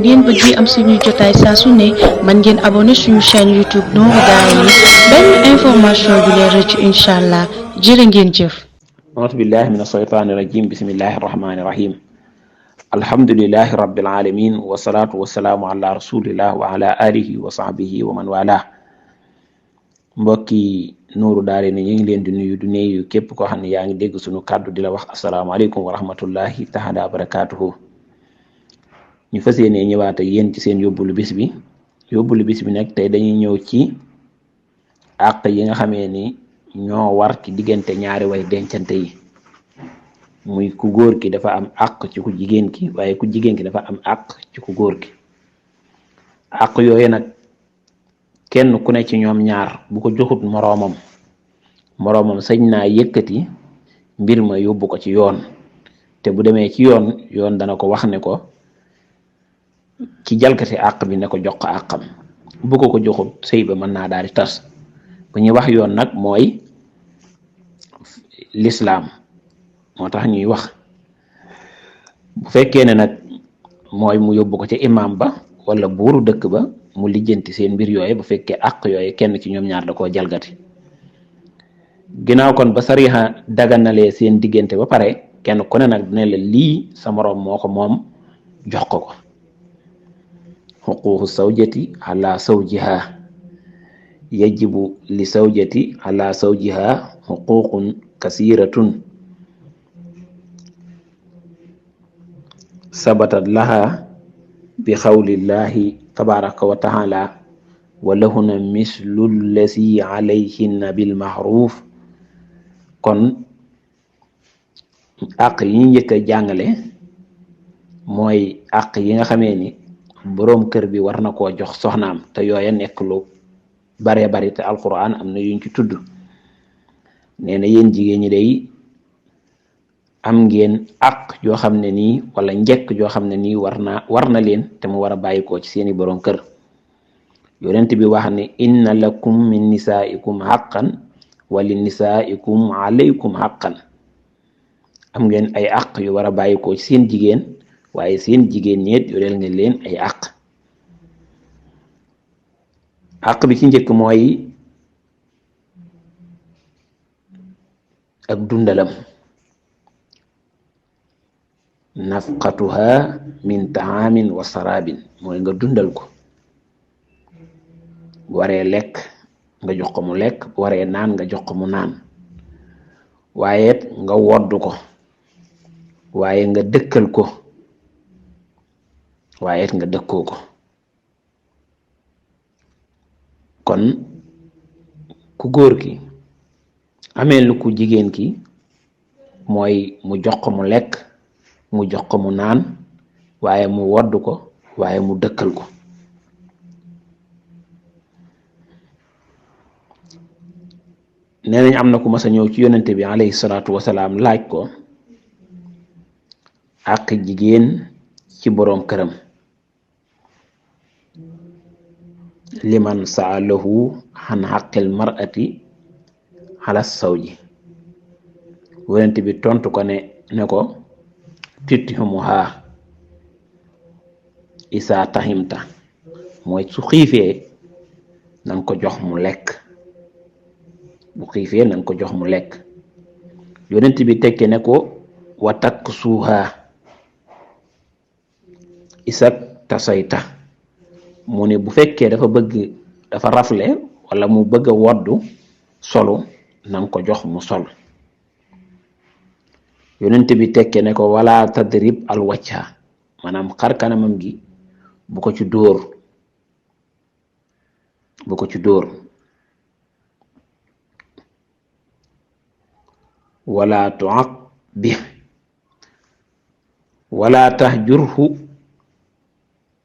ngeen bëggee am suñuy jotaay saa su ne mën ngeen abonné suñu chaîne YouTube Nourou Darayni benn information du leen rëcc incha allah jërë ngeen jëf. أعوذ بالله من الشيطان الرجيم بسم الله الرحمن الرحيم الحمد لله رب العالمين والصلاة والسلام على رسول الله وعلى آله وصحبه ومن والاه mbokki Nourou Darayni ñu ngi leen di nuyu du nuyu képp koo xam ne yaa ngi dégg suñu kàddu di la wax asalaamaaleykum wa rahmatullahi taala barakaatuhu. ñu fas yéene ñëwaat ak yéen ci seen yóbbulu bis bi nag tey dañuy ñëw ci àq yi nga xamee ni ñoo war ci diggante ñaari way dencante yi. muy ku góor ki dafa am àq ci ku jigéen ki waaye ku jigéen ki dafa am àq ci ku góor ki. àq yooyu nag kenn ku ne ci ñoom ñaar bu ko joxut moroomam sañ naa yëkkati mbir ma yóbbu ko ci yoon, te bu demee ci yoon dana ko wax ne ko ci jalgati àq bi ne ko jox ko àqam. bu ko joxut sëy ba mën naa daal di tas. bu ñuy wax yoon nag mooy lislaam moo tax ñuy wax. bu fekkee ne nag mooy mu yóbbu ko ca imam ba wala buuru dëkk ba mu lijjanti seen mbir yooyu bu fekkee àq yooyu kenn ci ñoom ñaar da koo jalgati. ginnaaw kon ba sariha daganalee seen diggante ba pare kenn ku ne nag dina la lii sa moroom moo ko moom jox ko. xuquuqu sawjati ala zawjiha yajibu li sawjati ala zawjiha xuquuqun kasiratun sabatat laha bi xawlillahi tabaraka wa taala wa lahuna mislu llasi alayhinna bil maxruuf. kon àq yi njëkk a jàngale mooy àq yi nga xamee ni boroom kër bi war na koo jox soxnaam te yooya nekk lu baree bari te alquran am na yuñ ci tudd. nee na yéen jigéen ñi day am ngeen àq joo xam ne nii wala njëkk joo xam ne nii war na leen te mu war a bàyyikoo ci seeni boroom kër. yonent bi wax ne inna lakum min nisaikum haqqan wa li nisaikum alaykum haqqan. am ngeen ay àq yu war a bàyyikoo ci seen jigéen waaye seen jigéen ñeet yoreel ngeen leen ay àq. àq bi ci njëkk mooy ak dundalam. nafqatuha min taamin wa sarabin mooy nga dundal ko. bu waree lekk nga jox ko mu lekk, bu waree naan nga jox ko mu naan. waaye nga woddu ko, waaye nga dëkkal ko, waaye nga dëkkoo ko. kon ku góor ki amee lu ku jigéen ki mooy mu jox ko mu lekk, mu jox ko mu naan, waaye mu woddu ko, waaye mu dëkkal ko. nee nañ am na ku mas a ñëw ci yonente bi alayhi salaatu wasalaam laaj ko àq jigéen ci boroom këram. liman saalahu an xaqil mar'ati ala sawji. yonente bi tontu ko ne ko tut'imuha isa tahimta mooy su xiifee nan ko jox mu lekk. bu xiifee nan ko jox mu lekk. yonent bi tekke ne ko wa taksuha isa tasayta. mu ne bu fekkee dafa rafle wala mu bëgg a woddu solu nan ko jox mu sol. yonent bi tekke ne ko wala tadrib al wajha maanaam xar kanamam gi bu ko ci dóor. wala tuaqbi wala tahjurhu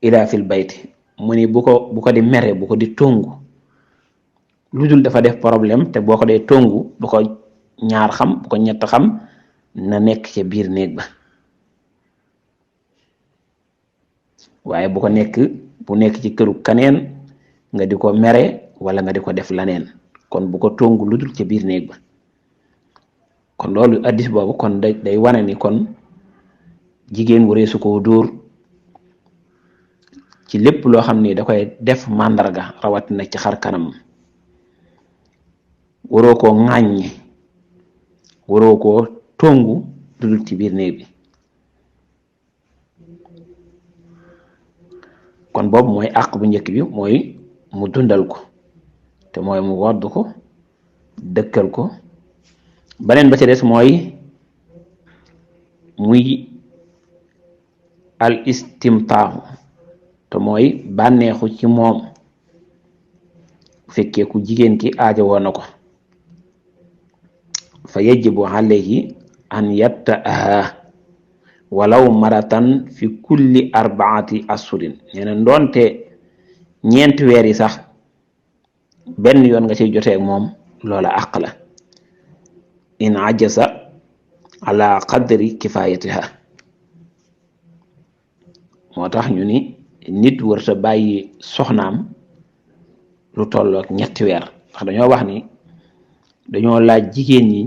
ila fil bayti. mu ni bu ko di mere, bu ko di tongu lu dul dafa def problème, te boo ko dee tongu bu ko ñaar xam, bu ko ñett xam, na nekk ca biir néeg ba. waaye bu nekk ci këru kaneen nga di ko mere wala nga di ko def laneen. kon bu ko tongu lu dul ca biir néeg ba. kon loolu addis boobu kon day wane ni kon jigéen waree su koo dóor ci lépp loo xam ni da koy def màndarga rawatina ci xar kanam waroo koo ŋàññi waroo koo tongu dudul ci biir néeg bi kon boobu mooy àq bu njëkk bi mooy mu dundal ko te mooy mu wodd ko dëkkal ko beneen ba ca des mooy muy al istimtaahu te mooy bànneexu ci moom bu fekkee ku jigéen ki aajo woon na ko fa yajibu alayhi an yatta'aha walaw maratan fi kulli arbaati ashurin nee na ndoonte ñeenti weer yi sax benn yoon nga ciy jotee ak moom loola àq la in ajasa ala qadri kifayatiha moo tax ñu ni nit warta bàyyi soxnaam lu tollook ñetti weer ndax dañoo wax ni dañoo laaj jigéen ñi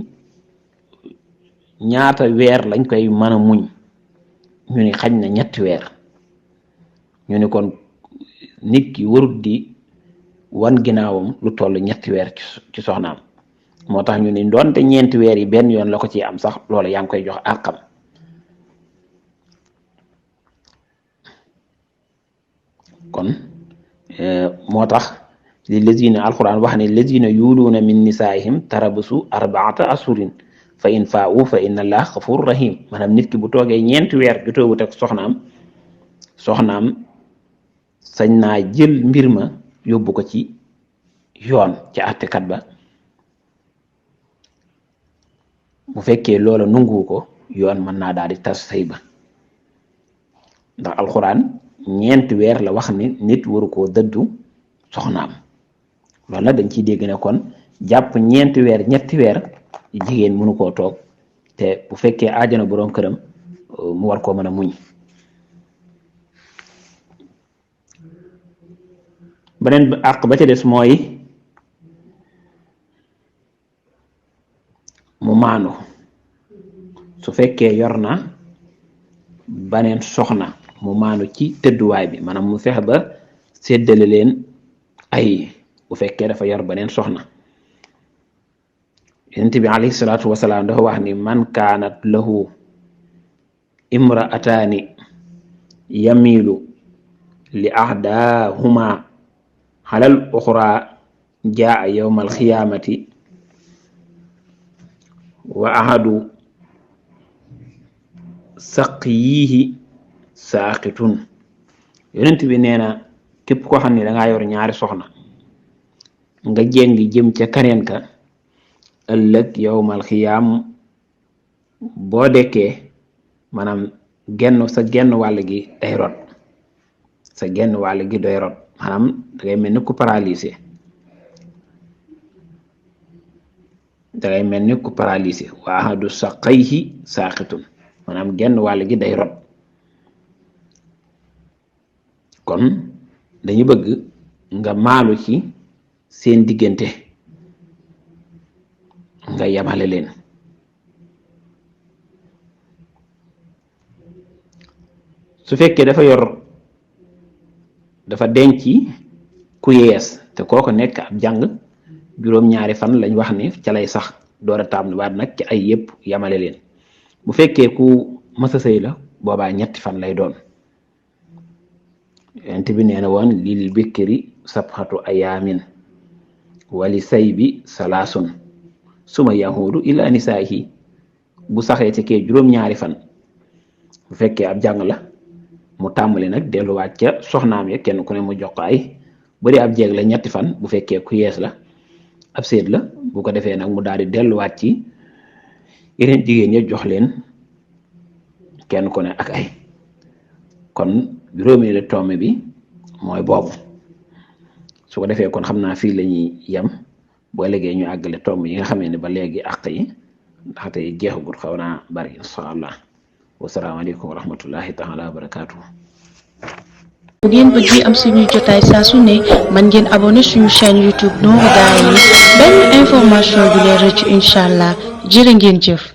ñaata weer lañ koy mën a muñ ñu ni xañ na ñetti weer ñu ni kon nit ki warut di wan ginnaawam lu toll ñetti weer ci soxnaam moo tax ñu ni doonte ñeenti weer yi benn yoon la ko ci am sax loola yaa ngi koy jox àqam kon moo tax li lazina alquran wax ne lazina yuuluuna min nisaihim tarabusu arbaata asurin fa in faa'u fa inna allah ghafur rahim maanaam nit ki bu toogee ñeenti weer jotoowut ak soxnaam sañ naa jël mbir ma yóbbu ko ci yoon ci àttekat ba bu fekkee loola nungu ko yoon mën naa daal di tas sëy ba ndax alxuraan ñeenti weer la wax ni nit waru koo dëddu soxnaam loolu nag dañ ciy dégg ne kon jàpp ñeenti weer ñetti weer jigéen mënu koo toog te bu fekkee aajana boroom këram mu war koo mën a muñ beneen àq ba ca des mooy mu maanu su fekkee yor na baneen soxna mu maanu ci tëdduwaay bi maanaam mu fexe ba séddale leen ay bu fekkee dafa yor baneen soxna yonent bi alayhi salaatu wasalaam dafa wax ni man kaanat lahu imraataani yamilu li ahdaahuma xalal uxra jaa yowma alxiyaamati wa ahadu saqiyihi saaqitun yonent bi nee na képp koo xam ne dangaa yor ñaari soxna nga jéng jëm ca kaneen ka ëllëg yowmal xiyaam boo dekkee maanaam sa genn wàll gi day rot sa genn wàll gi doy rot maanaam dangay mel ni ku paralysé wa ahadu saqayhi saaqitun maanaam genn wàll gi day rot kon dañu bëgg nga maalu ci seen diggante nga yamale leen su fekkee dafa denc ku yees te kooko nekk ab jàng juróom-ñaari fan lañ wax ni ca lay sax door a taam waat nag ci ay yépp yamale leen bu fekkee ku masa sëy la boobaa ñetti fan lay doon yonent bi nee na woon lil bikri sabxatu ayaamin wali say bi salaasun suma yahudu ila nisaahi bu saxee ci kee juróom-ñaari fan bu fekkee ab jàng la mu tàmbali nag delluwaat ca soxnaam ya kenn ku ne mu jox ko ay bu dee ab jeeg la ñetti fan bu fekkee ku yees la ab séet la bu ko defee nag mu daal di delluwaat ci yeneen jigéen ña jox leen kenn ku ne ak ay kon juróomeelu tomb bi mooy boobu su ko defee kon xam naa fii la ñuy yem boo léegi ñu àggale tomb yi nga xamee ne ba léegi àq yi ndaxte jeexagut xaw naa bari insha allah wasalaamaaleykum wa rahmatullahi taala wa barakaatu. bu ngeen bëggee am suñuy jotaay saa su ne man ngeen abonné suñu chaîne YouTube Nourou Darayni benn information du leen rëcc incha allah jërë ngeen jëf.